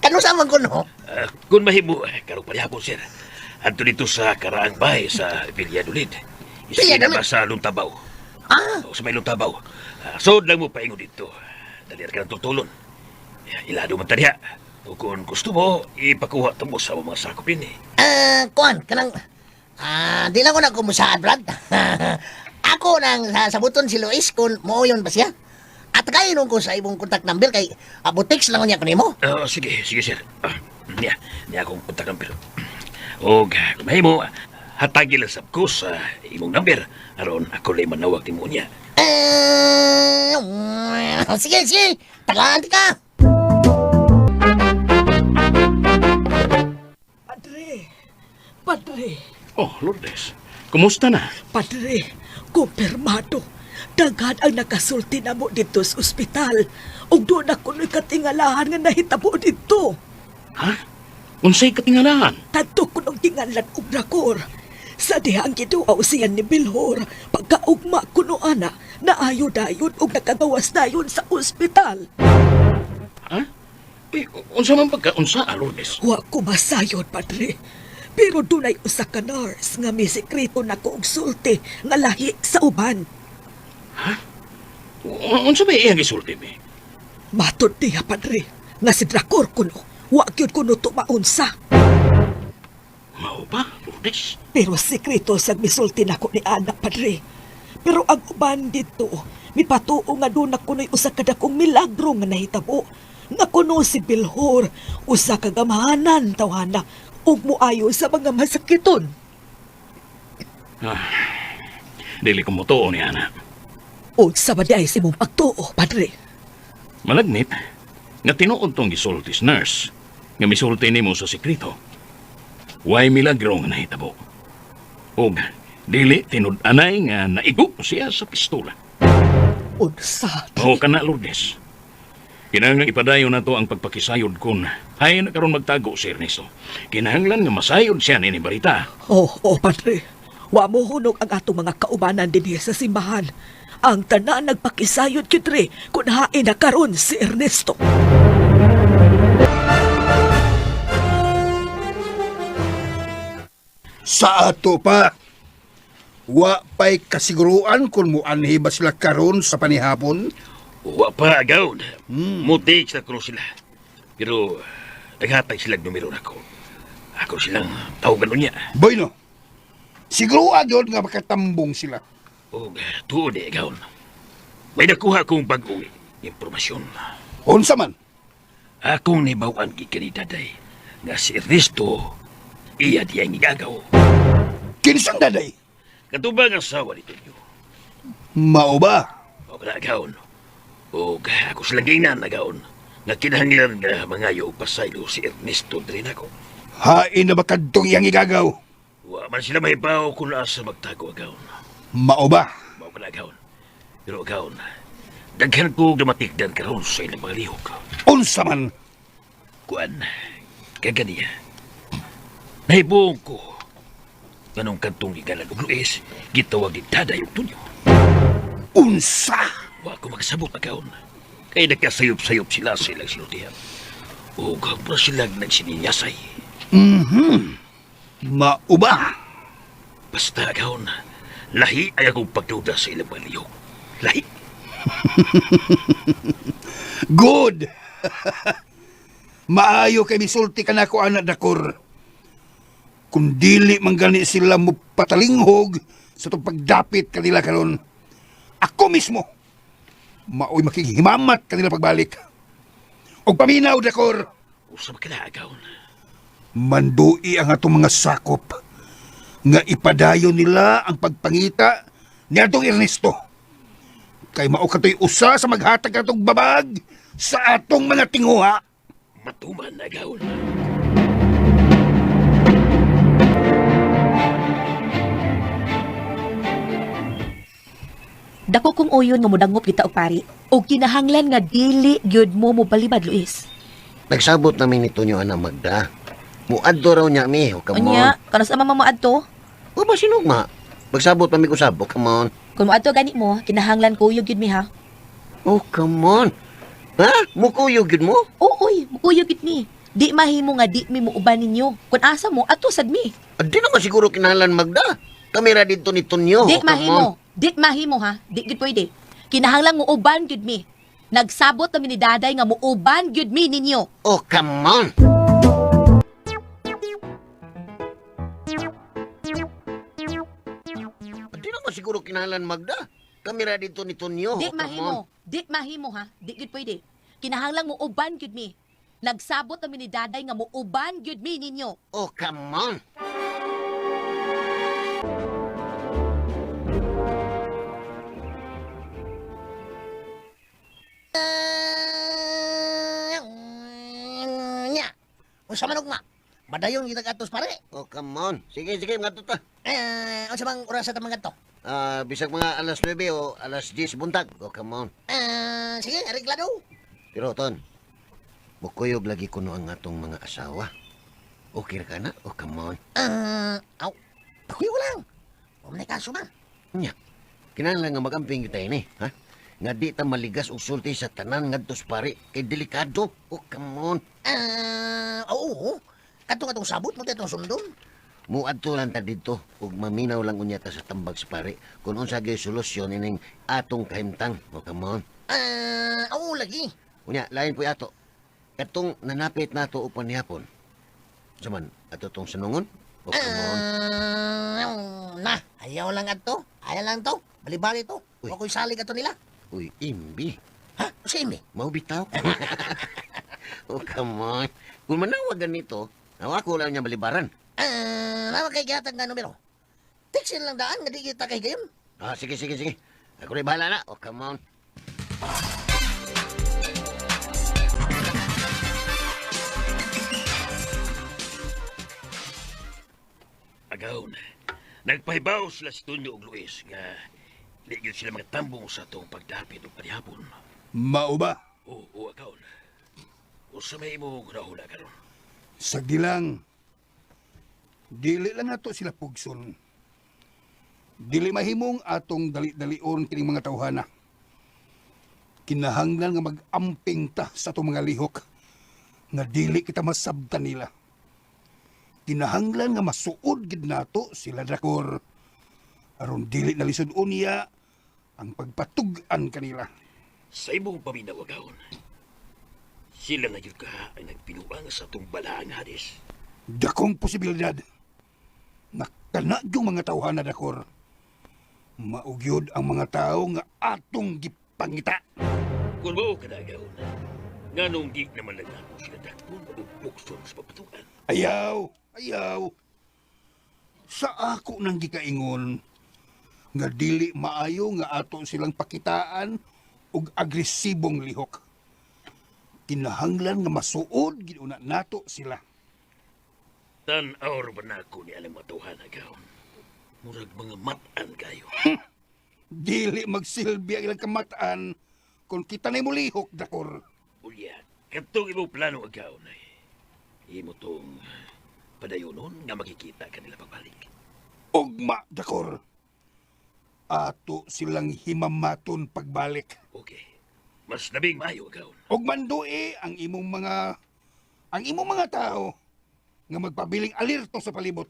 Kanu sa man ko no? Ah, kung mahimo, karong panihapon sir. Adto dito sa Karaang Bay sa Villadolid. Iskina Villadolid? ba sa Luntabaw? Ah, O, sa may Luntabaw. Ah, sod lang mo paingon dito. Dali ra ka ng tutulon. Ilado man taniya. O kung gusto mo, ipakuha ta mo sa mga sakop din eh. eh, kuan kanang ah, di lang ko na kumusaad, Brad. Ako nang sabuton si Luis kung mooyon ba siya. At kayo nung ko sa imong contact number kay abutex lang niya kanimo. Ah, sige, sige sir. Ah, niya, niya akong contact number. Og kung mahimo, hatagi lang sab ko sa imong number aron ako lay manawag nimo niya. Eh, sige, sige. Tagaan ka. Padre, padre, Oh, Lourdes, kumusta na? padre, kumpirmado. Daghan ang nakasulti na mo dito sa ospital. Ug doon na kuno'y katingalahan nga nahitabo dito. Ha? Unsay katingalahan? Kadto kunong tingalan og rakor. Sa dihang giduaw siya ni Bilhor, pagkaugma kuno ana, naayo dayon og nakagawas dayon sa ospital. Ha? Eh, unsa man pagka unsa, ah, Lourdes? Wa ko masayod, padre. Pero dunay usa ka nurse nga may sekreto na ko og sulti nga lahi sa uban. Unsa ba iyang gisulti be? Matod niya, padre, nga si Drakor kuno, wa gyud kuno tumaunsa. Mao ba, Lourdes? Pero sekreto sa misulti nako ni Ana, padre. Pero ang uban dito, mipatuo nga doon na kuno'y usa ka dakong milagro nga nahitabo. Nga kuno si Bilhor, usa ka gamahanan tawhana, ug moayo sa mga masakiton. Dili ko motuo ni ana. Unsa ba di ay si mong pagtuo, padre? Malagnit nga tinuod tong gisulti sa nurse nga misulti nimo sa sekreto. Way milagro nga nahitabo. Og dili tinud-anay nga naigo siya sa pistola. Unsa? O kana Lourdes. Kinahanglan ipadayon nato ang pagpakisayod kun hay na karon magtago si Ernesto. Kinahanglan nga masayod siya nini balita. Oo, oh, padre. Wa mo hunog ang atong mga kaubanan dinhi sa simbahan. Ang tanan nagpakisayod kitri kun hain na karon si Ernesto. Sa ato pa, wa pa'y kasiguruan kung muanhi ba sila karon sa panihapon? Wa pa, agaw. Mutik sa kuno sila. Pero naghatag sila numero nako. Ako silang tawagan unya. Bueno, siguro agad nga makatambong sila. Og tuod eh, agaw. May nakuha kong bag-ong impormasyon. Unsa man? Akong nibawan gikan ni Daday nga si Ernesto iya diya gigagaw. Kinsang Daday? Katubang asawa ni Tonyo. Mao ba? O kana agaon. O ako silang ginan agaon. Nga kinahanglan nga mangayo og pasaylo si Ernesto diri nako. Hain na ba kadtong iyang igagaw? Wa man sila mahibaw kung asa magtago agaon. Mao ba? Mao kana agaon. Pero agaon, daghan ko gamatikdan karon sa ilang mga lihok. Unsa man? Kuan, kaganiya. Nahibuong ko nganong kantong gigalan og Luis, gitawag ni Daday og Tonyo. Unsa? Wa ko makasabot agaon. Kay nagkasayop-sayop sila sa ilang sinultihan. O mura sila nagsininyasay. Mao ba? Basta agaon, lahi ay akong pagduda sa ilang mga lihok. Lahi. Good! Maayo kay misulti ka nako anak Dakor. Kung dili man gani sila mo patalinghog sa itong pagdapit kanila karon, ako mismo maoy makighimamat kanila pagbalik. Og paminaw Dakor, Usa ba ka na agaon? mandui ang atong mga sakop nga ipadayon nila ang pagpangita ni atong Ernesto. Kay mao katoy usa sa maghatag atong babag sa atong mga tinguha. Matuman agaon. Dako kong uyon nga modangop kita og pari. Og kinahanglan nga dili gyud mo mobalibad, Luis. Nagsabot namin ni Tonyo ana Magda. Muadto raw niya mi. O, come on. Unya, kanos ama mo adto? O ba sinugma? Magsabot pa mi usab. O, come on. Kung moadto gani mo, kinahanglan kuyog gyud mi ha. Oh, come on. Ha? Mukuyog yun mo? Oo, oy, mukuyog gyud mi. Di mahimo nga di mi muuban ninyo. Kung asa mo, ato sad mi. Ah, di naman siguro kinahanglan Magda. Kami ra dito ni Tonyo. Di Oh, come on. mahimo. Di mahimo ha. Di gyud pwede. Kinahanglan muuban gyud mi. Nagsabot kami ni Daday nga muuban gyud mi ninyo. Oh, come on. Ah, di naman siguro kinahanglan Magda. Kami ra dito ni Tonyo. Di Oh, come on. mahimo. Di mahimo ha. Di gyud pwede. Kinahanglan muuban gyud mi. Nagsabot kami ni Daday nga muuban gyud mi ninyo. Oh, come on. Nya. Unsa man ugma? Madayon kita katos pare. Oh, come on. Sige, sige, mga tuta. Eh, unsa bang oras sa tamang kadto? Ah, bisag mga alas 9 o alas 10 buntag. Oh, come on. Eh, sige, areglado. Pero, Ton, mukuyog lagi kuno ang atong mga asawa. Okay ra ka na? Oh, come on. Eh, aw. Pakuyo lang. Wa man kaso man. Nya, kinahanglan nga magamping kita ini, ha? Nga di ta maligas og sulti sa tanan ngadto sa pari kay delikado. Oh, come on. Eh, oo. Kadto katong sabot mo atong sundon. Muadto lang ta didto ug maminaw lang unya ta sa tambag sa pari kung unsa gyud solusyon ining atong kahimtang. Oh, come on. Eh, oo lagi. Unya, lain po ato. Katong nanapit nato upan nihapon. Unsa man ato tong sanungon? Oh, come on. Eh, na, ayaw lang adto. Ayaw lang to. Balibali to. Uy. Wa ko'y salig ato nila. Uy, imbi. Ha? Sa imi? Mao bitaw. Oh, come on. Kung manawag ganito, awa ko lang niya balibaran. Eh, nawa kay gihatag nga numero. Textin lang daan nga di kita kay gayon. Ah, sige, sige, sige. Ako rin bahala na. Oh, come on. Agaon, nagpahibaw sila si Tonyo og Luis nga di gyud sila makatambong sa atong pagdapit og panihapon. Mao ba? Oo, oo, agaon. Usa may imong hunahuna karon. Sagdi lang. Dili lang nato sila pugson. Dili mahimong atong dali-dalion kining mga tawhana. Kinahanglan nga mag-amping ta sa atong mga lihok nga dili kita masabtan nila. Kinahanglan nga masuod gid nato sila Dakor. Aron dili na lisod unya ang pagpatug-an kanila. Sa imong paminaw, agawon. Sila na yun ka ang nagpinuang sa atong balaang Hades. Dakong posibilidad na kana yung mga tawhana, Dakor. Maugyod ang mga tao nga atong gipangita. Kung mao ka na, agawon, nganong di naman lang ako sila dakpon o bukson sa pagpatuan. Ayaw, ayaw. Sa ako nang gikaingon, nga dili maayo nga ato silang pakitaan og agresibong lihok. Kinahanglan nga masuod gid una nato sila. Tan-aw ba na ako ni alang mga tawhana, agawon? Murag mga matan kayo. Dili magsilbi ang ilang kamataan kung kita na lihok, Dakor. Unya, katong imong plano, agawon, ay imo tong padayonon nga makikita kanila pagbalik. Ugma, Dakor. Ato silang himamaton pagbalik. Okay. Mas labing maayo, agawon. Og mandui ang imong mga tao nga magpabiling alerto sa palibot.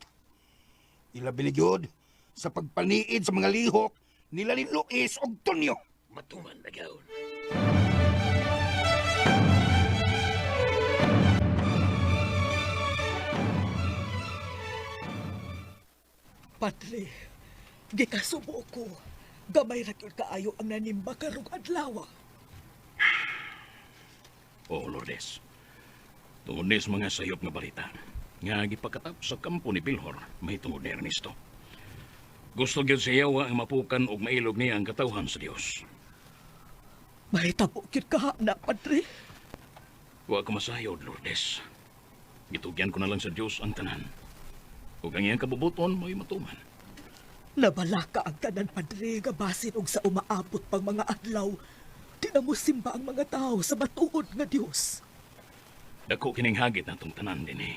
Ilabi ni gyud sa pagpaniid sa mga lihok nila ni Luis og Tonyo. Matuman, agawon. Padre, gikasubo ko. Gamay ra gyud kaayo ang nanimba karong adlaw. Oo, Lourdes. Tungod ni sa mga sayop nga balita, nga gipakatap sa kampo ni Bilhor, may tungod ni Ernesto. Gusto gyud sa yawa ang mapukan og mailog niya ang katawhan sa Dios. Mahitabo gyud kaha na, Padre. Wa ko masayod, Lourdes. Gitugyan ko na lang sa Dios ang tanan. Ug ang iyang kabubuton mo'y matuman. Nabalaka ang tanan, Padre, nga basin og sa umaabot pang mga adlaw. Di na mo simba ang mga tao sa matuod nga Dios. Dako kining hagit natong tanan dinhi.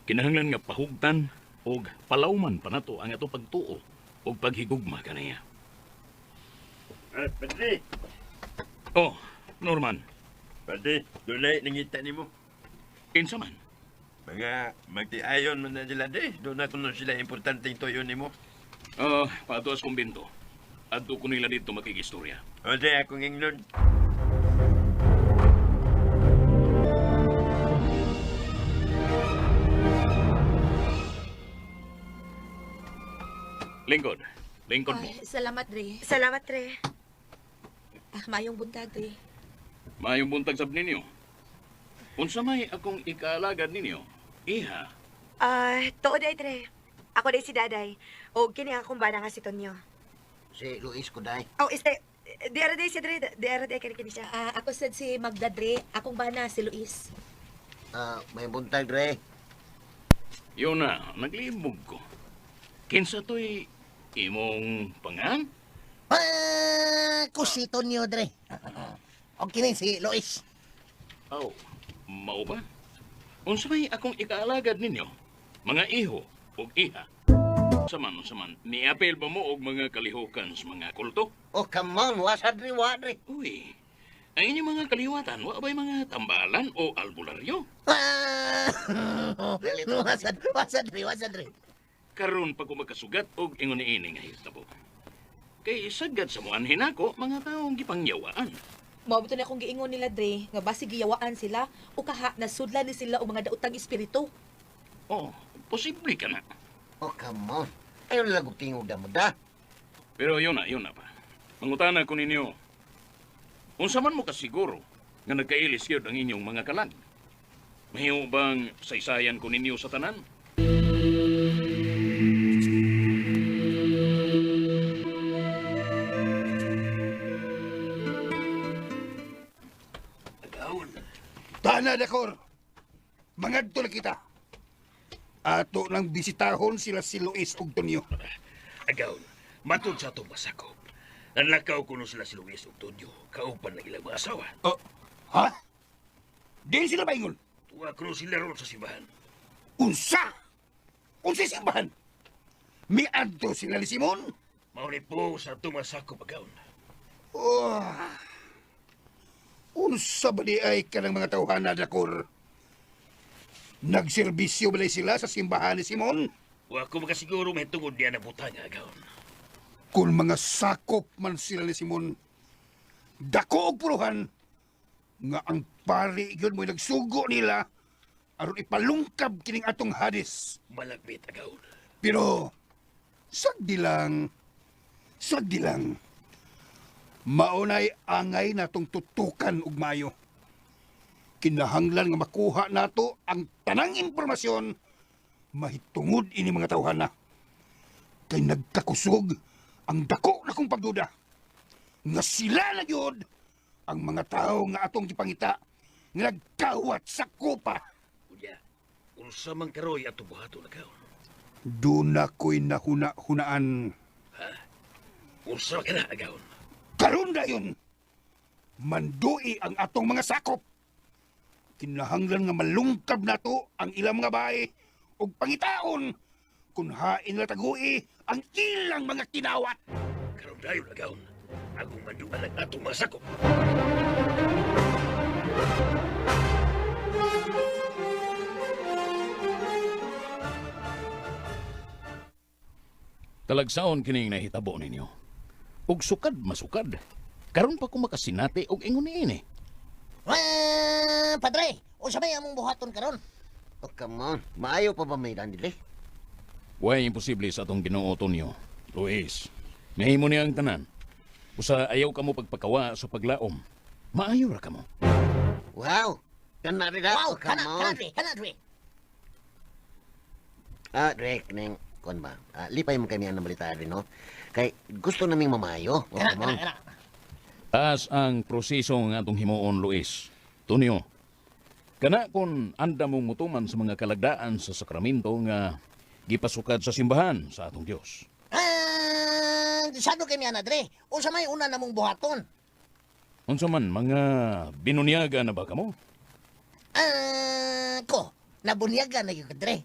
Kinahanglan nga pahugtan og palawman pa nato ang atong pagtuo ug paghigugma kaniya. Padre, Oh, Norman, padre, dunay nangita nimo. kinsa man? Mga magtiayon man na sila de. Doon na kuno sila importanteng tuyo nimo. Ah, paadto sa kumbento. Adto ko nila dito makigistorya. O de akong ingnon. Lingkod, lingkod mo. Ay, salamat, Dre. Salamat, Tre. Ah, maayong buntag, Dre. Maayong buntag sab ninyo. Unsa may akong ikaalagad ninyo? Iha, Ah, tuod ay, Tre. Ako day si Daday. O kini akong bana nga si Tonyo. Si Luis ko day. Oh, este, di ara day siya, Dre. Di ara day kini kini siya. Ah, ako sad si Magda, Dre. Akong bana, si Luis. Ah, may buntag dre. Yun na, naglibog ko. Kinsa to'y imong pangan? Ah, ko si Tonyo dre. Og kini si Luis. Aw, mao ba? Unsa may akong ikaalagad ninyo? Mga iho ug iha. Saman, saman, niapil ba mo og mga kalihukan sa mga kulto? Oh, come on, wasa dre, wa dre. Uy, ang inyong mga kaliwatan, wa ba'y mga tambalan o albularyo? Ah, wasa, wasa dre, wasa dre. Karon pa ko makasugat og ingon niini nga hitabo. Kay sagad sa muanhin ako mga taong gipangyawaan. Mao bitaw na akong giingon nila, Dre, nga basi giyawaan sila o kaha nasudlan ni sila og mga daotang espiritu. Oh, posible ka na. Oh, come on. Ayaw na lang og tingog na mo da. Pero yun na pa. Mangutana ko ninyo. Unsa man mo kasiguro nga nagkailis gyud ang inyong mga kalag? Mahimo bang saysayan ko ninyo sa tanan? Agawon. Tana, Dakor. Mangadto na kita. Ato nang bisitahon sila si Luis og Tonyo. Agawon, matod sa atong masakop. Nanlakaw kuno sila si Luis ug Tonyo, kauban ng ilang mga asawa. Oh, ha? Di sila maingon. Tuwa kuno sila ron sa simbahan. Unsa? Unsa simbahan? Miadto sila ni Simon? Mao ni po sa atong masakop, agawon. Oh. Unsa ba di ay kanang mga tawhana, Dakor? Nagserbisyo ba sila sa simbahan ni Simon? Wa ko makasiguro may tungod niya na butang, agawon. Kung mga sakop man sila ni Simon, Dako og puruhan nga ang pari gyud mo'y nagsugo nila aron ipalungkab kining atong Hades. Malagpit, agaw. Pero sagdi lang, sagdi lang. Maunay angay natong tutukan og maayo. Kinahanglan nga makuha nato ang tanang impormasyon mahitungod ini mga tawhana. Kay nagkakusog ang dako na kong pagduda nga sila na gyud ang mga tawo nga atong gipangita nga nagkawat sa kupa. Unya, unsa man karoy ato buhaton, agaw? Doon na ko'y nahuna-hunaan. Unsa ka na, agaw? Karon dayon, mandui ang atong mga sakop. Kinahanglan nga malungkab nato ang ilang mga bahay ug pangitaon kung hain nila tagui ang ilang mga kinawat. Karon dayon, agaw. Akong manduan ang atong mga sakop. Talagsaon kining nahitabo ninyo. Ug sukad masukad. Karon pa ko makasinati og ingon niini. Ah, padre, unsa may among buhaton karon? Oh, come on. Maayo pa ba may dili? Way imposible sa atong Ginoo, Tonyo. Luis, nahimo niya ang tanan. Usa ayaw kamo pagpakawa sa paglaom. Maayo ra kamo. Wow! Kana rin Wow, oh, come kana, on. kana dre, kana dre. Ah, Drek, neng, kon ba? Ah, lipay mo kami ang balita rin, no? Kay gusto naming mamayo. Oh, Kana, come on. kana, kana. Taas ang proseso nga atong himuon, Luis. Tonyo, kana kon anda mong mutuman sa mga kalagdaan sa sakramento nga gipasukad sa simbahan sa atong Dios. Ah, sado kay ana dre. Unsa may una namong buhaton? Unsa man mga binunyaga na ba kamo? Ah, ko, nabunyagan na gyud ka, dre.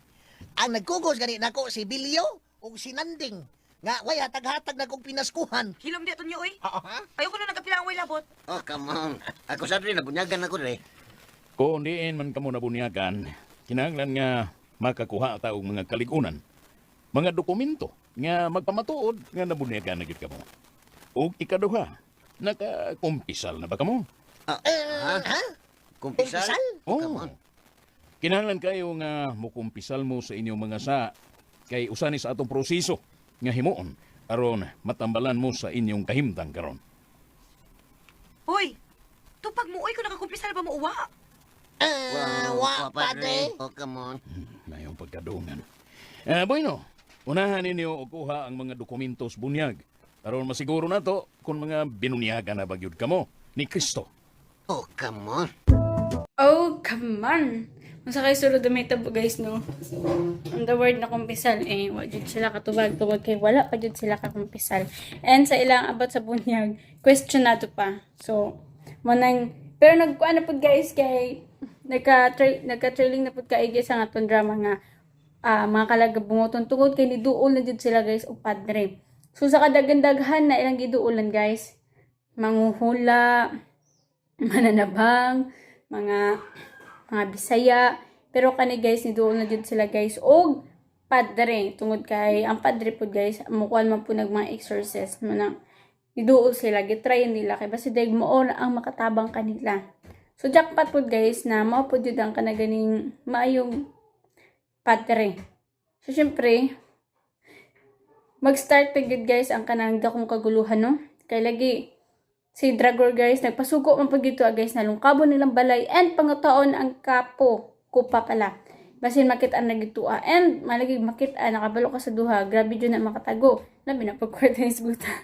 Ang nagkugos gani nako si Bilyo ug si Nanding nga way hatag-hatag na kong pinaskuhan. Hilom di ato niyo, oy. Oo, ha? Ayoko na nagkapila ang way labot. Oh, come on. Ako sa rin, nabunyagan ako rin. Kung diin man kamo nabunyagan, kinahanglan nga makakuha ta og mga kaligunan, mga dokumento nga magpamatuod nga nabunyagan na gyud kamo. Ug ikaduha, nakakumpisal na ba kamo? Ah, Eh, ha? Kumpisal? Kumpisal? Oh, come on. Kinahanglan kayo nga mukumpisal mo sa inyong mga sa kay usani sa atong proseso nga himuon aron matambalan mo sa inyong kahimtang karon. Hoy, tupag mo, oy, kung nakakumpisal ba mo uwa? Ah, wa, padre. Oh, come on. Mayong pagkadungan. Eh, bueno, unahan ninyo og kuha ang mga dokumentos bunyag aron masiguro nato kung mga binunyagan na ba gyud kamo ni Kristo. Oh, come on. Oh, come on! Unsa kay sulod na may tabo guys, no? On the word na kumpisal, eh, wa jud sila katubag tungod kay wala pa jud sila kakumpisal. And sa ilang abot sa bunyag, question nato pa. So, mo nang, pero nagkuan na pud guys kay nagka trailing na pud kaigi sa atong drama nga mga kalagabungoton tungod kay niduol na jud sila guys og padre. So sa kadaghan-daghan na ilang giduolan guys, manguhula, mananabang, mga Bisaya. Pero kani guys, niduol na jud sila guys og padre tungod kay ang padre pud guys mukuan man pud nag mga exorcist mo nang niduol sila, gitry nila kay basi dayeg mao na ang makatabang kanila. So jackpot pud guys na mao pud jud ang kanaganing maayong padre. So syempre mag-start na gyud guys ang kanang dakong kaguluhan, no, kay lagi si Dragor guys nagpasugo man pud gito guys, nalungkabon nilang balay and pangutaon ang kapo kupa pala basin makita na gitua and malagi makita nakabalo ka sa duha, grabe jud na makatago, labi na pag kwarta ni buta.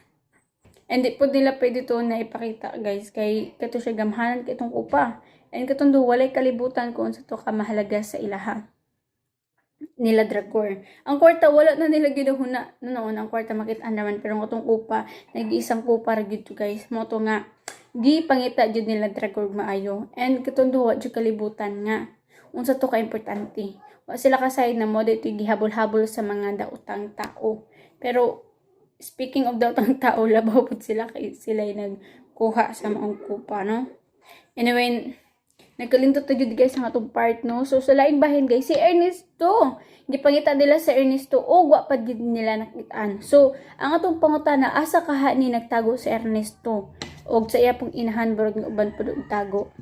And di po nila pwede to na ipakita guys kay kato siya gamhanan kay itong kupa and katong duha walay kalibutan kung unsa to ka mahalaga sa ilaha nila Dragor. Ang kwarta wala na nila ginahuna no noon, ang kwarta makita naman, pero ang atong kupa nag-iisang kupa ra gyud to guys, mo to nga gi pangita jud nila Dragor maayo and katong duha jud kalibutan nga unsa to ka importante. Wa sila kasayod na mo dito gihabol-habol sa mga daotang tao. Pero speaking of daotang tao, labaw pud sila kay sila nagkuha sa maong kupa, no? Anyway, nagkalindot na jud guys ang atong part, no? So sa laing bahin guys, si Ernesto, gipangita nila sa Ernesto o wa pa gid nila nakitaan. So ang atong pangutana, asa kaha ni nagtago si Ernesto? Og sa iya pong inahan burog nga uban pud og tago.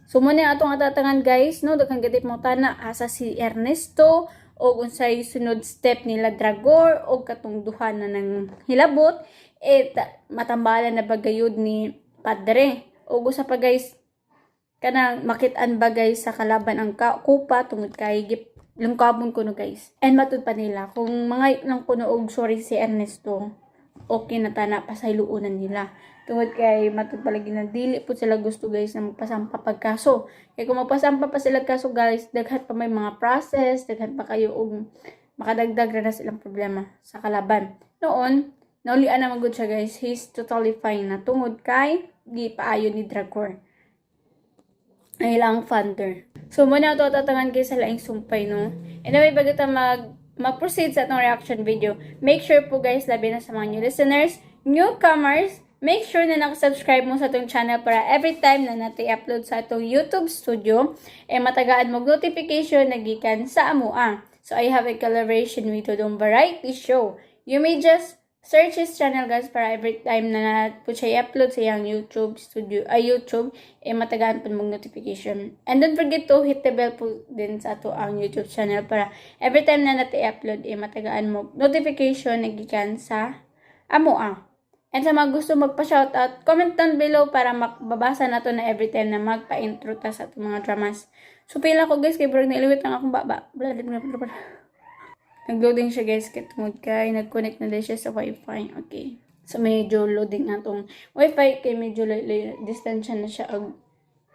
So mo na atong atatangan, guys, no, daghan gid mo tana asa si Ernesto og unsay sunod step nila Dragor og katong duha na nang hilabot eh matambalan na ba gayud ni padre. Og usa pa, guys, kanang makit-an ba, guys, sa kalaban ang kupa tungod kay lungkabon kuno, guys. And matud pa nila kung mga lang kuno og sorry si Ernesto, okay na tana, pasayloon nila. Tungod kay matud palagi na dili po sila gusto, guys, na magpasampa pagkaso. Kay kung magpasampa pa sila kaso, guys, daghan pa may mga process, daghan pa kayo og makadagdag ra na silang problema sa kalaban. Noon, naulian na magud siya, guys. He's totally fine na tungod kay di paayo ni Dragor ang ilang funder. So, muna ito tatangan kayo sa laing sumpay, no? Anyway, bago ta mag-proceed sa atong reaction video, make sure po, guys, labi na sa mga new listeners, newcomers, make sure na nakasubscribe mo sa atong channel para every time na natin upload sa atong YouTube studio, eh matagaan mo notification na gikan sa amua. So, I have a collaboration with Dodong Variety Show. You may just search his channel, guys, para every time na po siya i-upload sa iyang YouTube studio, ay YouTube, eh matagaan po mong notification. And don't forget to hit the bell po din sa ato ang YouTube channel para every time na natin i-upload, eh matagaan mo notification na gikan sa amoa. And sa mga gusto magpa-shoutout, comment down below para mababasa na to na every time na magpa-intro ta sa atong mga dramas. So, pila ko, guys, kay burag nailiwit ang akong baba. Blah, blah, blah, blah. Nag-loading siya, guys, kay tungod kay nag-connect na din siya sa wifi. Okay. So medyo loading na tong wifi kay medyo distansya na siya og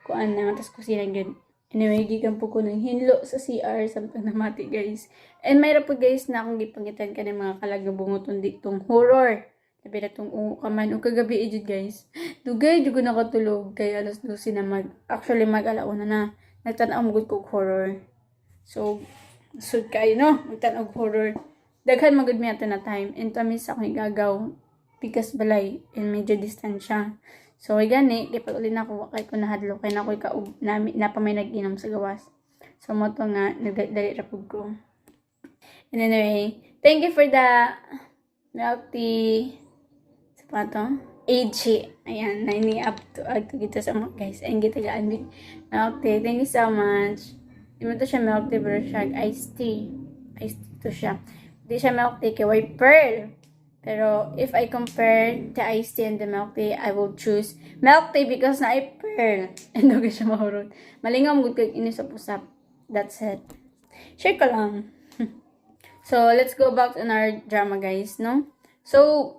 kuan na tas kusina gyud. Anyway, gikan po ko ng hinlo sa CR samtang namati, guys. And mayroon po, guys, na akong gipangitan kani mga kalag nga bungoton ditong horror. Labi na tong ungo ka man. Ug kagabi jud, guys. Dugay jud ko nakatulog kay alas 12 na mag actually mag alauna na. Nagtan-aw mo gud ko og horror. So, sud kayo, no, magtan-aw og horror. Daghan magud mi ato na time and tamis ako igagaw pikas balay and medyo distansya. So, ay gani, kay pag uli na ako, kay ko nahadlok, kay na ako'y kaub, nami, na pa may nag-inom sa gawas. So, mo to nga, nagdali ra pud ko. And anyway, thank you for the milk tea. Sa pa to? AG. Ayan, na ini up to, up to kita sa mga guys. Ayun, kita gaan milk tea. Thank you so much. Di mo to siya milk tea, pero siya iced tea. Iced tea to siya. Di siya milk tea, kay white pearl. Pero if I compare the iced tea and the milk tea, I will choose milk tea because na ay pearl. And okay siya mahurot. Malingaw mo gud kay inisap-usap. That's it. Share ko lang. So, let's go back on our drama, guys, no? So,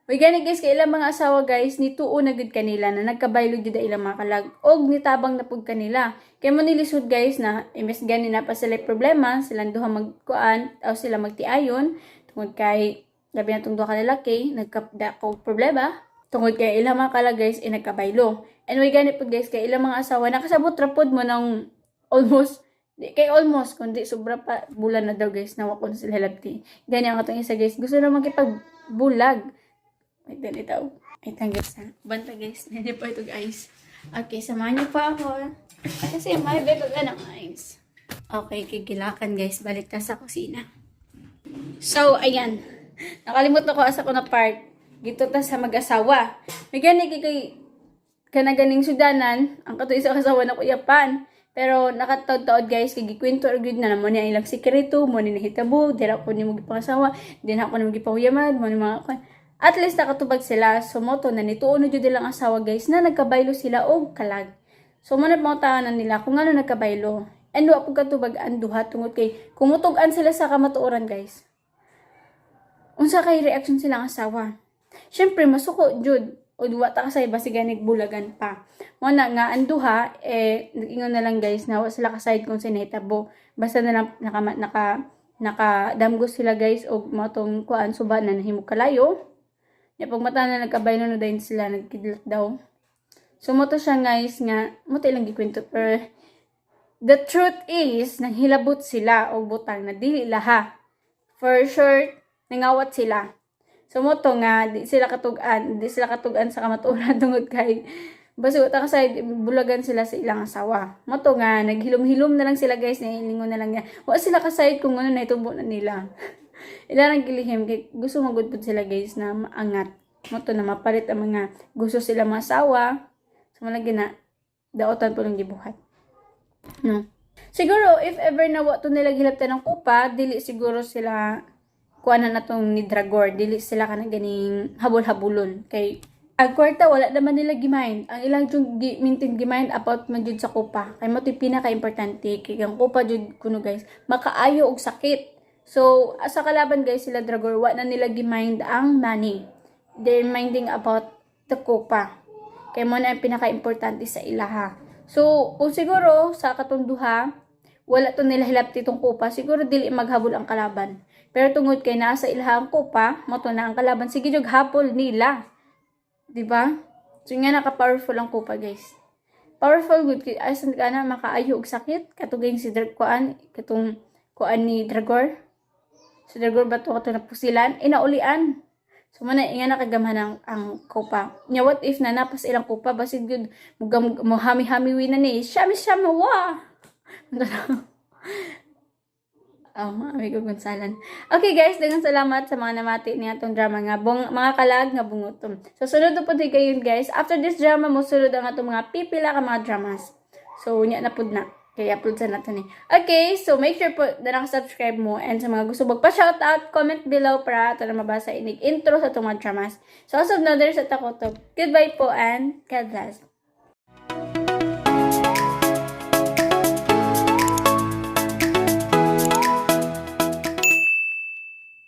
we gani, guys, kay ilang mga asawa, guys, nituo na gud kanila na nagkabaylo jud ang ilang mga kalag og nitabang na pud kanila. Kay mo nilisod, guys, na imbes gani na pa sila problema, silang duha magkuan o sila magtiayon tungod kay labi na tong duha ka lalaki nagkapda og problema tungod kay ilang mga kalag, guys, ay nagkabaylo. And we gani pud, guys, kay ilang mga asawa nakasabot ra pud mo ng almost di kay almost kundi sobra pa bulan na daw, guys, na wa ko na sila hilabti. Gani ang atong isa, guys, gusto na makipagbulag. Wait, dali daw. Wait lang, guys, ha. Banta, guys. Hindi pa ito, guys. Okay, samahan niyo pa ako. Kasi may beg og anong ice. Okay, kigilakan, guys. Balik ta sa kusina. So, ayan. Nakalimot ako asa ko na part. Dito ta sa mag-asawa. May gani kay kay kana ganing sudanan, ang kato isa kasawa na kuyapan. Pero nakataod-taod, guys, kay gikwento ra gyud na mo ni ang ilang sikreto, mo ni nahitabo, dira ko ni mo gipangasawa, din ako ni mo gipahuyaman, mo ni mga kuan. At least nakatubag sila. So mo to na nituo na jud ilang asawa, guys, na nagkabaylo sila og kalag. So mo na pangutanan nila kung ano nagkabaylo. And wa pud katubag ang duha tungod kay kumutug-an sila sa kamatuoran, guys. Unsa kay reaction silang asawa? Syempre masuko jud o duwa ta kasay basi ganig bulagan pa. Mo na nga ang duha eh nag-ingon na lang, guys, na wa sila kasayod kung sinahitabo. Basta na lang naka naka nakadamgo sila, guys, og mao tong kuan suba na nahimo kalayo. Nya pag mata na nagkabaylo na dayon sila nagkidlat daw. So mo to siya, guys, nga mo to ilang gikwento, pero the truth is nanghilabot sila og butang na dili laha. For sure nangawat sila. So mo to nga di sila katug-an sa kamatuoran tungod kay basi ta kasi bulagan sila sa ilang asawa. Mo to nga naghilom-hilom na lang sila, guys, nilingon na lang nga. Wa sila kasayod kung ano na itubo na nila. Ila nang gilihim kay gusto magud pud sila, guys, na maangat. Mo to na mapalit ang mga gusto sila mga asawa. So malagi na daotan po ng gibuhat. No. Siguro if ever na wa to nila gilaptan ng kupa, dili siguro sila kuha na natong ni Dragor, dili sila kana ganing habol-habulon kay ang kwarta wala naman nila gimind. Ang ilang jud gi maintain gimind about man jud sa kupa. Kay mo to'y pinaka-importante kay ang kupa jud kuno, guys, makaayo og sakit. So sa kalaban, guys, sila Dragor, wa na nila gimind ang money. They're minding about the kupa. Kay mo na ang pinaka-importante sa ilaha. So, kung siguro sa katong duha, wala to nila hilabti tong kupa, siguro dili maghabol ang kalaban. Pero tungod kay nasa ilaha ang kupa, mo to na ang kalaban, sige jud habol nila. 'Di ba? So nga naka-powerful ang kupa, guys. Powerful good kay asan ka na makaayo og sakit katugay si Drag kuan katong kuan ni Dragor. Si Dragor ba to kato na pusilan inaulian. So man na nga nakagamhan ang kupa. Nya what if na napas ilang kupa, basid gud mugam mo hami-hami wi na ni shami shami wa. Oh, amigo Gonzalan. Okay guys, daghang salamat sa mga namati niya atong drama nga bong, mga kalag nga bungutom. So sunod na pud kayon, guys. After this drama mo sunod ang atong mga pipila ka mga dramas. So nya na pud na. Kaya upload sa nato ni. Okay, so make sure po na naka-subscribe mo and sa mga gusto magpa-shoutout, comment below para ato na mabasa inig intro sa atong mga dramas. So as of now, there's sa takoto. Goodbye po and God bless.